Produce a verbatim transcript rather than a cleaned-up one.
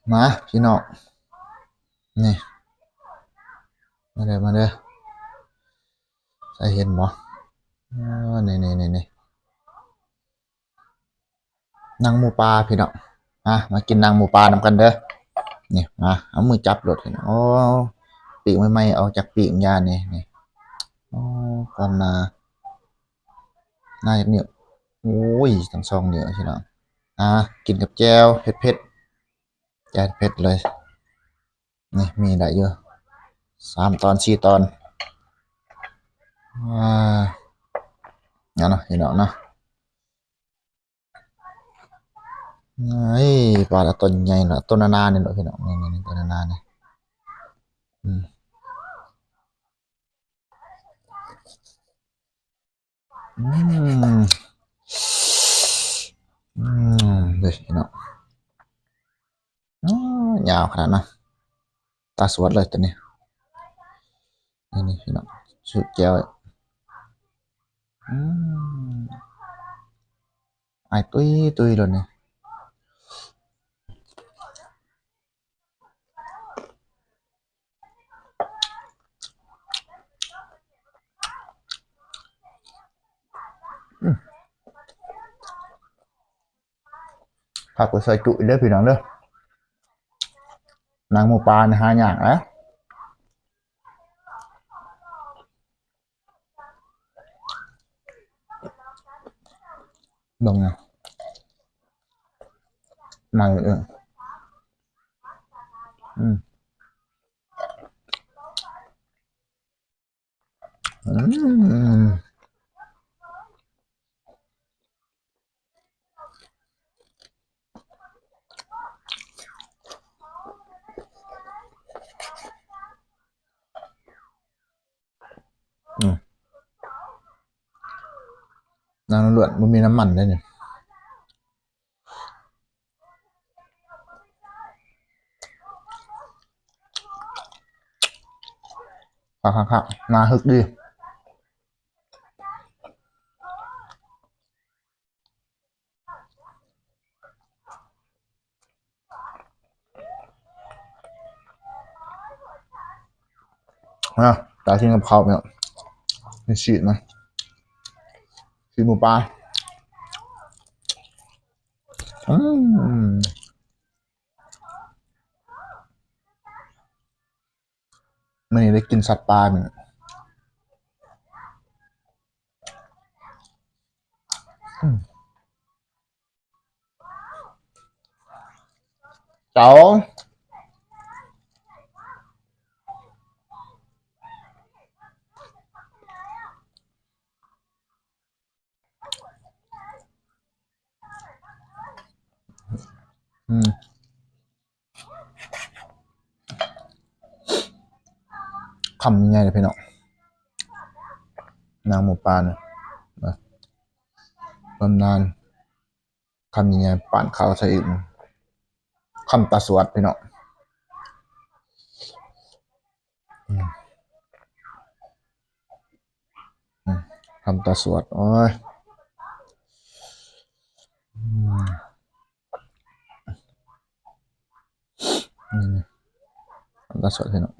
มาพี่น้อง นี่ มาเด้อ มาเด้อ ใครเห็นบ่ เออ นี่ นี่ นี่ นี่ หนังหมูป่าพี่น้อง มา มากินหนังหมูป่านำกันเด้อ นี่ มา เอามือจับโลดพี่น้อง โอ้ ปีกใหม่ๆ ออกจากปีกย่านี่ นี่ โอ้ ก่อนหน้า หน้าจักนิ้ว โอ้ย ทั้งสองนิ้วพี่น้อง อ่า กินกับแจ่วเผ็ดๆ แจ่วเผ็ดเลย นี่ มีได้อยู่ สามตอน สี่ตอน อ่า เอาเนาะพี่น้องเนาะ ไอ้ปลาละตัวใหญ่เนาะ ตัวนานานี่เนาะพี่น้อง นี่ นี่ นี่ ตัวนานานี่ อืม อืม อืม เด้อพี่น้อง อ๋อ ยาวขนาดนั้น ตาสวดเลยตัวนี้ นี่ นี่พี่น้อง สุดแจ๋ว อืม ไอ้ตุ้ยตุ้ยเลยนี่ อืม ผักไปใส่จุเด้อพี่น้องเด้อ หนังหมูป่านี่หายากนะ เบิ่งนะ มาเลย เออ อืม อืม อืม น้ำล้วนๆ บ่มีน้ำมันเลยเนี่ย คักๆๆ หนาฮึกดี อ่ะ ตาที่กับเขาวเนี่ย นี่ฉีดนะ ฉีดหมูป่า อืม มื้อนี้ได้กินสัตว์ป่ามื้อนี้ อืม เจ้า อืม คำใหญ่เลยพี่น้อง หนังหมูป่าเนี่ย นะ บำนาญ คำใหญ่ๆ ปานข้าวใส่อีก คำตาสวดพี่น้อง อืม อืม คำตาสวด โอ้ย อืม อืม คำตาสวดพี่น้อง